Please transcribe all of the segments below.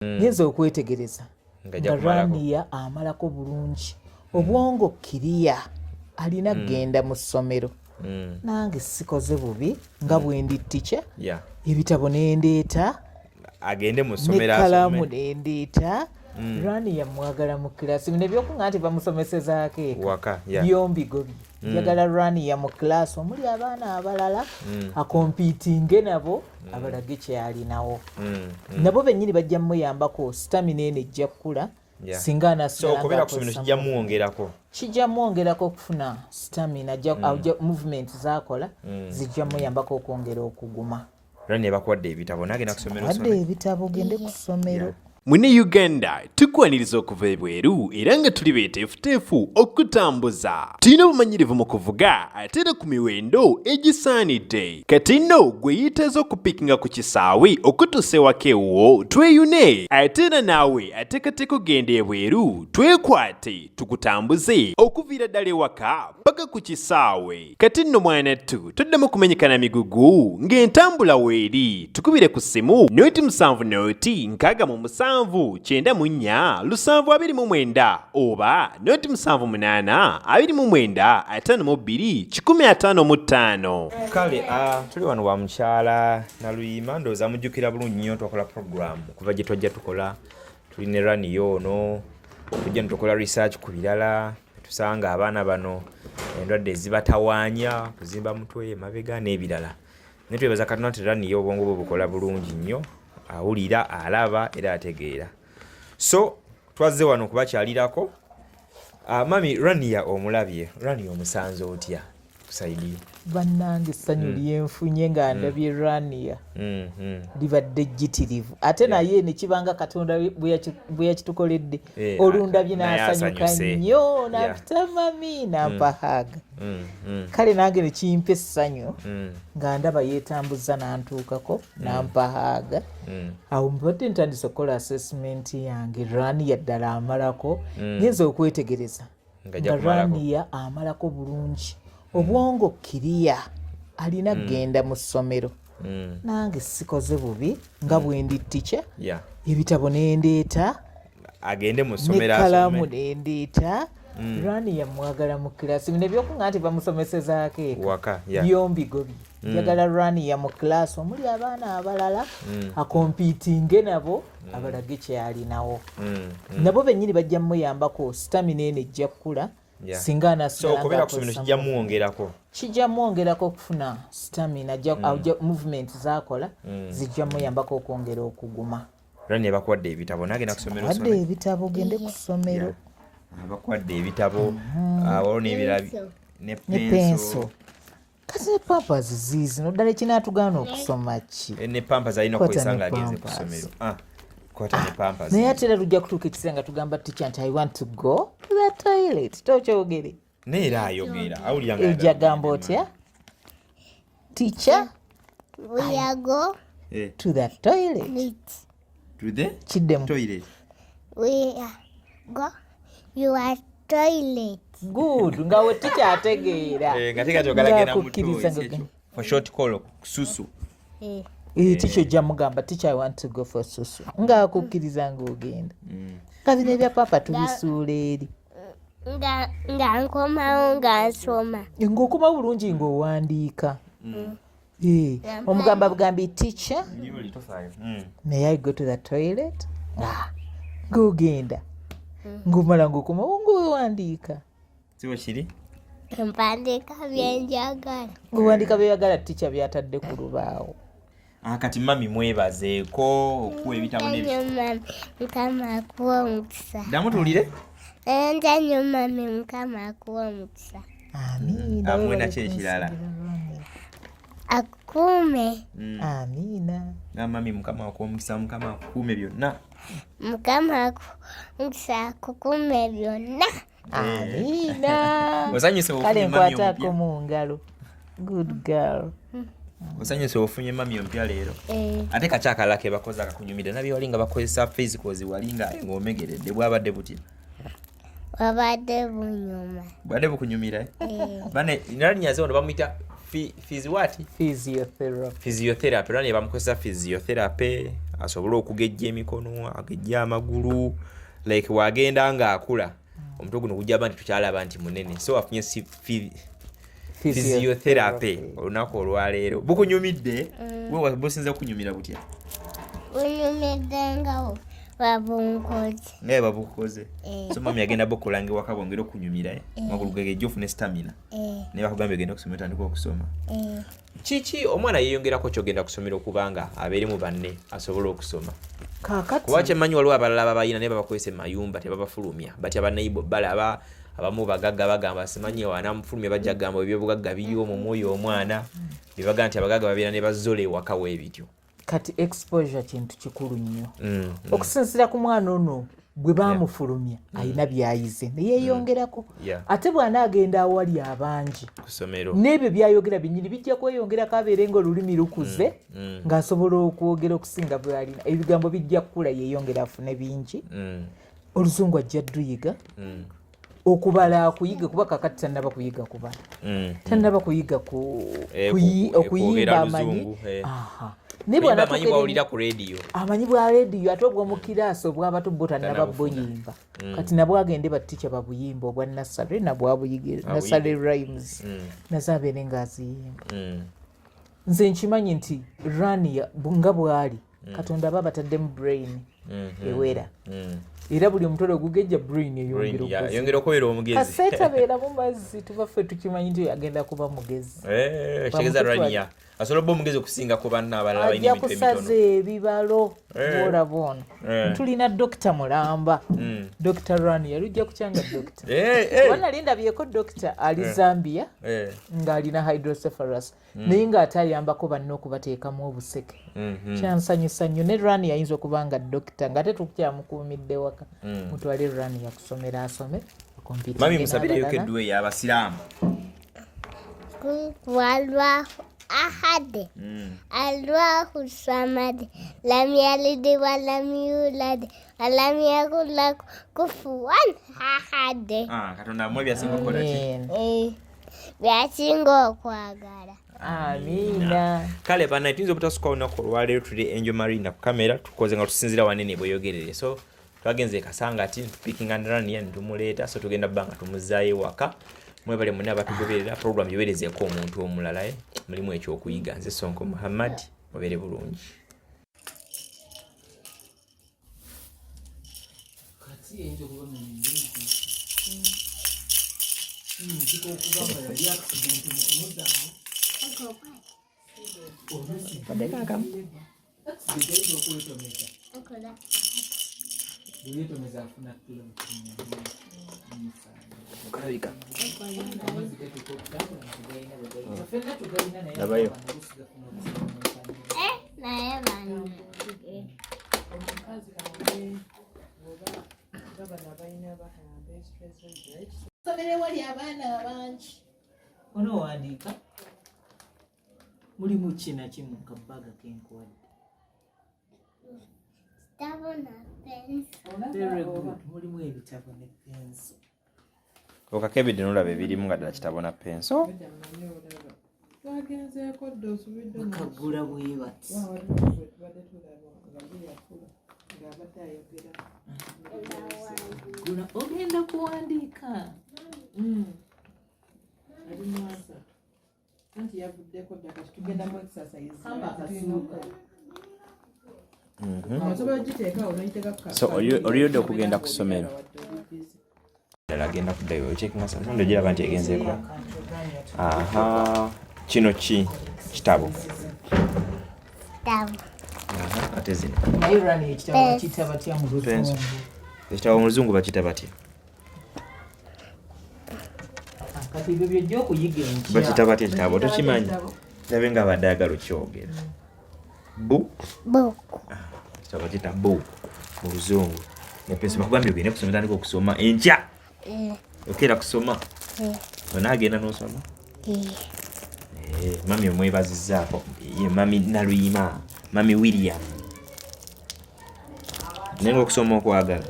Nyinza okwetegereza Nga ajja nga kumalako. Rania amalako bulungi, obwongo kiriya, alina kugenda mu ssomero. Nange sikoze bubi nga bwe ndi tica, ebitabo nendeeta agende mu ssomero nekkalaamu asome. Nendeeta. Rania mwagala mu kilasi. Bino ebyokuŋŋa nti bamusomesezaako eka Waka, yeah. byombigobye. Njagala Rania mu kilasi omuli abaana abalala, akompiitinge nabo, abalage kyalinawo. Nabo bennyini bajja muyambako, stamina eno ejja kkula singa So anasigala okubeera ku ssomero ng'akozesa kijja muwongerako. Kijja mwongerako okufuna stamina, movement zakola zijja muyambako okwongera okuguma. Rania, bakuwadde ebitabo, nagenda ku ssomero Wadde osome. ebitabo, gende ku ssomero. Mune Uganda, tukwaniriza okuva ebweru era nga tuli beeteefuteefu okutambuza. Tulina obumanyirivu mu kuvuga ate era ku miwendo egisaanidde. Kati nno gwe yeetaaza okupiikinga ku kisaawe okutuusa ewaka ewuwo, tweyune. Ate era naawe ateekateeka okugenda ebweru, twekwate tukutambuze okuviira ddala ewaka paka ku kisaawe. Kati nno mwanattu, toddamu kumenyeka na migugu ng'entambula weeri. Tukubire ku ssimu 070 67 94 729 oba 078 29 52 155. Kale tuli wano wa mukyala Naluyima. Ndowooza mujjukira bulungi nnyo, twakola program okuva gye twajja tukola, tuli ne Rania ono. Tujja netukola research ku birala, tusanga abaana bano endwadde ezibatawaanya, kuzimba mutwe, emabega n'ebirala. Naye twebaza Katonda nti Rania obwongo bwe bukola bulungi nnyo, awulira, alaba era ategeera. So twazze wano okubakyalirako. Mami, Rania omulabye, Rania omusanze otya kusaidi? Bannange, essanyu lyenfunye nga ndabye Rania libadde jjitirivu, ate naye nekibanga Katonda bwe yakitukoledde. Olundabye naye n'asanyuka asanyuse. nnyo, nampita mami, nampa hug. Kale nange nekimpa essanyu nga ndaba yeetambuza n'antuukako, nampa hug. Awo mbadde ntandise okukola assessment yange. Rania ddala amalako. Nyinza okwetegereza Nga ajja nga kumalako. Rania amalako bulungi, obwongo kiriya, alina kugenda mu ssomero. Nange sikoze bubi nga bwe ndi tica, ebitabo nendeeta agende mu ssomero nekkalaamu asome. nendeeta. Rania mwagala mu kilasi. Bino ebyokuŋŋa nti bamusomesezaako eka Waka, yeah. byombigobye. Njagala Rania mu kilasi omuli abaana abalala, akompiitinge nabo, abalage kyalinawo. Nabo bennyini bajja muyambako, stamina eno ejja kkula singa So anasigala okubeera ku ssomero ng'akozesa kijja muwongerako. Kijja mwongerako okufuna stamina, movement zakola zijja muyambako okwongera okuguma. Rania, bakuwadde ebitabo, nagenda ku ssomero Wadde osome. ebitabo, gende ku ssomero. Bakuwadde ebitabo, waliwo n'ebirala ne Ne penso. penso, kati ne pampers ziizino. Ddala ekinaatugaana okusoma ki? Ne pampers alina Kwata okukozesa ne nga agenze ku pampers. ssomero. Kwata ne pampers. Naye ate era lujja kutuuka ekiseera nga tugamba tica nti, "I want to go to the toilet." Tokyogere. Naye era ayogera, awulira nga Ejja ayagala gamba kugenda. otya, "Teacher?" We are go To the toilet. Meet. To the Kiddemu. toilet. We are go your toilet. Good, nga we tica ategeera. Nga teeka genda mu Ng'akukkiriza toilet, ekyo. For short call, susu. Teacher, ojja mugamba, "Teacher, I want to go for susu," ng'akukkiriza ng'ogenda, nga bino ebya papa tubisuula eri. Nga nkomawo nga nsoma. Ng'okoma bulungi ng'owandiika. Omugamba bugambi, "Teacher, Yuli, tofaayo. May I go to the toilet?" Ng'ogenda, ng'omala ng'okomawo ng'owandiika. Si bwe kiri? Mpandiika byenjagala. Ng'owandiika byeyagala tica byatadde ku lubaawo. Kati mami mwebazeeko okuwa ebitabo n'ebi Nnyo mami, Mukama akuwa omukisa. Ddamu tuwulire. Enja nnyo mami, Mukama akuwa omukisa. Amiina. Amuwe Webale nakyo ekirala. kunsigira Rania. Akukuume. Amiina. Mami, Mukama akuwa omukisa, Mukama akukuume byonna. Mukama akuwa omukisa, akukuume byonna. Amiina. Osanyuse Kale ofunye mami nkwataako omupya. mu ngalo. Good girl. Osanyuse ofunye mami omupya leero. Eh. Ate kakyakalala ke bakoze akakunyumira nabye, wali nga bakozesa physicals, wali nga ng'omegeredde, bwabadde butya? Wabadde bunyuma. Bwadde bukunyumira, eh? Eh. Bane nalinyaze ono bamuyita what? Physiotherapy. Physiotherapy. Rani bamukozesa physiotherapy. Asobole okugejja emikono, agejja amagulu, like wagenda ng'akula omutwe guno gujjaba nti tukyalaba nti munene, so afunye physiotherapy olunaku olwaleero. Bukunyumidde? We businza kunyumira butya? Bunyumidde nga babunkoze. Nga babukoze. Eh. So mami agenda bukolanga ewaka bwongere okunyumira, eh? Amagulu gagejja, ofune stamina. Naye bakugambye ogenda okusoma, otandika okusoma. Kiki omwana yeeyongerako kyogenda kusomera okubanga abeere mu banne asobole okusoma? Kaakati Kuba kyemmanyi, waliwo abalala babayina naye babakozesa emayumba, tebabafulumya, batya baneibo balaba. Abamu bagagga bagamba simanyi wanamufulumya, bajja kugamba ebyobugagga biri omwo mwoyo omwana, byebaga nti abagagga babeera ne bazola ewaka weebityo. Kati exposure kintu kikulu nnyo. Okusinziira ku mwana ono bwe baamufulumya, alina byayize neyeyongerako. Ate bw'anaagenda awali abangi ku ssomero, n'ebyo byayogera byennyini bijja kweyongerako, abeere nga olulimi lukuze, ng'asobola okwogera okusinga bwalina. Ebigambo bijja kukula, yeyongera afune bingi. Oluzungu ajja dduyiga, okubala akuyiga, kuba kakati tannaba kuyiga kubala, tannaba kuyiga okuyimba. Kwogera Amanyi Luzungu, eh. Aha. Naye Kuyimba amanyi bw'anatuuka bwawulira ku rediyo. Amanyi bwa rediyo, ate obw'omu kiraasi obw'abato bo tannaba Tannabufuna. buyimba. Kati nabwo agende batica babuyimba, obwa nursery nabwabuyige, nursery rhymes nazo abeere ng'aziyimba. Nze nkimanyi nti Rania nga bw'ali, Katonda aba abataddemu brain ewera, era buli omutole ogugejja brain eyongera okukosa. Yongera okubeera omugezi. Kaseeta mu mazzi, tuba ffe tukimanyi nti agenda kuba mugezi. Eh, kitegeeza Bamututwale. Rania asobola okuba omugezi okusinga ku banna abalala balina Ajja emitwe kusaza emitono. ebibalo. Bwolaba ono, tulina dokita mulamba, Dokita Rania lujja kukyanga dokita. Kuba nali ndabyeko dokita ali Zambia ng'alina hydrocephalus, naye ng'ate ayambako banne okubateekamu obuseke. Kyansanyusa nnyo. Ne Rani ayinza okuba nga dokita ng'ate tukyamukuumidde waka. Mutwale Rani yakusomera, asome Mami, musabireyo edduwa ey'abasiraamu. Wallahu ahad. Allahu samad. Lam yalid wa lam yulad wa lam yakun lahu kufuwan ahad. Ah, Katonda amuwe byasinga okukola ki? Amen. Eh, byasinga okwagala. Amiina. Kale bannaye, tuyinza obutasuka olunaku olwaleero. Tuli Angel Marina ku kamera, tukoze nga tusinzira wanene bweyogerere. So twagenze e Kasangati tupikinga Rania netumuleeta, so tugenda bba nga tumuzaayo ewaka. Mwebale mwenna abatugoberera program, giweerezeeko omuntu omulala, eh? Mulimu ekyokuyiga. Nze Sonko Muhammad, mubeere bulungi. Kati eyinza okuba nga kiyinzika okuba nga yali accident mu kumuzaawo. Accident ayinza okwetomeza. Bwe yeetomeza afuna clot Kalabika. Amazzi gatuuka okutambula nga tegalina bwe gayita. Ffenna tugalina, naye Labayo. abaana oluusi gafuna obuzibu mu ntambula. Eh, naye bannange. Omukazi awe oba nga bano abalina bakayamba stress. Somero ewali abaana abangi onoowandiika mulimu ki na kimu kabaga kenkuwadde? Kitabo na pencil. Very good, mulimu ebitabo ne penso. Okakebedde nolaba ebirimu nga ddala kitabo na penso? Manyi olaba twagenzeeko dda, osubidde. Bakagula bwe bati. Waliwo tubadde tulaba nga guyakula ng'abadde ayogera. Gula, ogenda kuwandiika. Ali mwasa anti yavuddeko dda, kati tugenda mu exercise. Kamba akasuuka. Osobola ogiteekawo n'ogiteeka ku So, oliyodde okugenda ku ssomero? Ddala agenda kuddayo okyekingasa ogiraba nti egenzeeko. Aha, kino ki kitabo? Kitabo. Aha, ate zino? Naye Rani, ekitabo bakiyita batya mu Pencil. luzungu? Ekitabo mu luzungu bakiyita batya? Ah, kati ebyo byojja okuyiga enkya. Bakiyita batya ekitabo? Tokimanyi? Ndabe nga abadde ayagala okyogera. Bu Book. Ekitabo bakiyita book mu luzungu, ne penso. Bakugambye ogende kusoma, tandika okusoma enkya. Okeera kusoma? Onaagenda n'osoma? Eh, mami omwebazizaako ye mami Naluyima, mami William. Naye nga okusoma okwagala?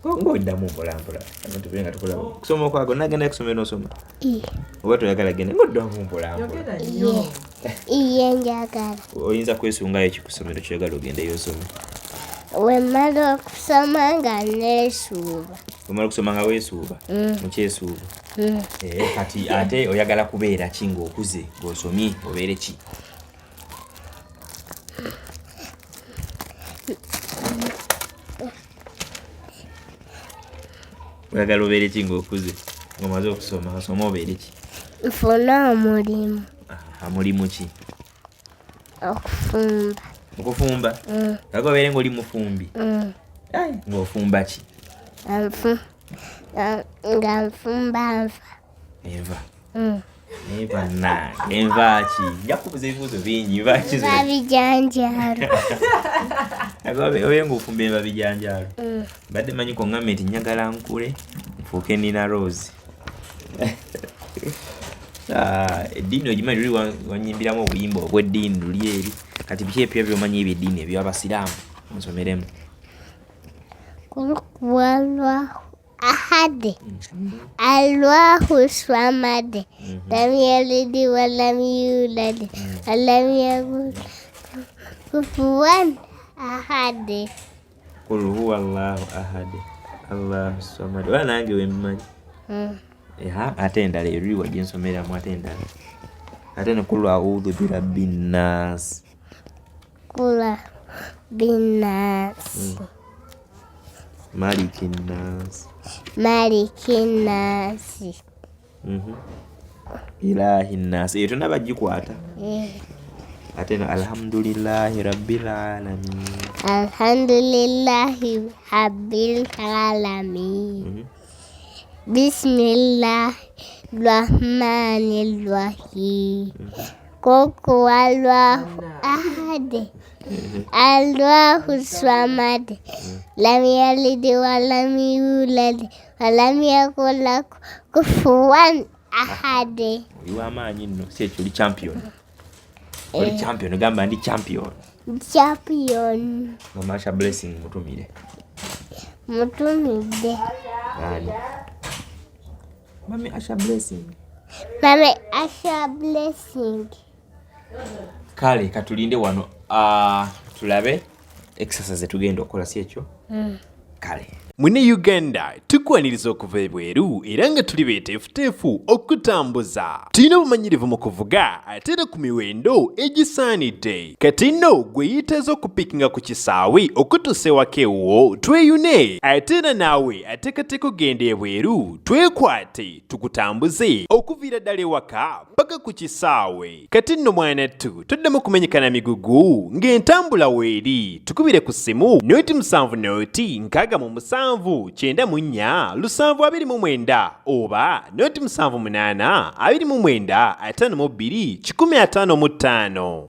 Ngaoddamu mpolampola, abantu be nga tukulaba. Okusoma okwagala? Onagenda kusomera, osoma oba toyagala genda? Ngaoddamu mpolampola. Yogera nnyo. Iye njagala. Oyinza kwesungayo ki ku ssomero kyoyagala ogendeyo osome? Wemala okusoma nga neesuuba. Omala okusoma nga weesuuba? Mm. Mukyesuuba? Mm. Eh, kati ate oyagala kubeera ki ng'okuze ng'osomye obeere ki? Oyagala obeere ki ng'okuze ng'omaze okusoma osome obeere ki? Nfune omulimu. Mulimu ki? Okufumba. Okufumba? Mm. Oyagala obeere ng'oli mufumbi? Mm. Ng'ofumba ki? Nga nfumba nva. Enva? Mm. Enva nange enva ki? Nja kubuuza ebibuuzo bingi. Nva ki? Nva bijanjaalo. Obeere ng'ofumba enva bijanjaalo? Mm. Mbadde manyi kuŋŋambe nti njagala nkule nfuuke Nina Rose. Ah, eddiini ogimanyi luli wanyimbiramu obuyimba obw'eddiini luli eri kati biki ebipya by'omanyi eby'eddiini eby'abasiraamu onsomeremu? Kul huwallahu ahad. Allahu samad. Lam yalid wa lam yulad wa lam yakun kufuwan ahad. Kul huwa allahu ahad allahu samad. Oba nange wemmanyi. Mm. Ate endala eruli wagensomeramu ate endala ate ne kul audhu birabbi nnaasi. Kula binnaasi. Maliki nnaasi. Maliki nnaasi. Ilahi nnaasi. Eyo tonnaba gikwata. Eh. Ate no alhamdulillahi rabbil alamin. Alhamdulillahi rabbil alamin. Bismillahi rahmani rahim. Kul huwallahu ahad. Allahu samad. Lam yalid wa lam yulad wa lam yakun lahu kufuwan ahad. Oli w'amaanyi nno, si ekyo oli champion. Oli champion, gamba ndi champion. Champion. Mama Asha Blessing mutumire. Mutumidde. Ani? Mami Asha Blessing. Mami Asha Blessing. Kale katulinde wano tulabe exercise tugenda okukola si ekyo? Kale. Mune Uganda tukwaniriza okuva ebweru era nga tuli beeteefuteefu okutambuza. Tulina obumanyirivu mu kuvuga ate era ku miwendo egisaanidde. Kati nno gwe yeetaaze okupiikinga ku kisaawe okutuusa ewaka ewuwo tweyune. Ate era naawe ateekateeka okugenda ebweru twekwate tukutambuze okuviira ddala ewaka paka ku kisaawe. Kati nno mwanattu toddamu kumenyeka na migugu ng'entambula weeri. Tukubire ku ssimu 0 7 0 67 94 729 oba 0 7 8 29 52 155.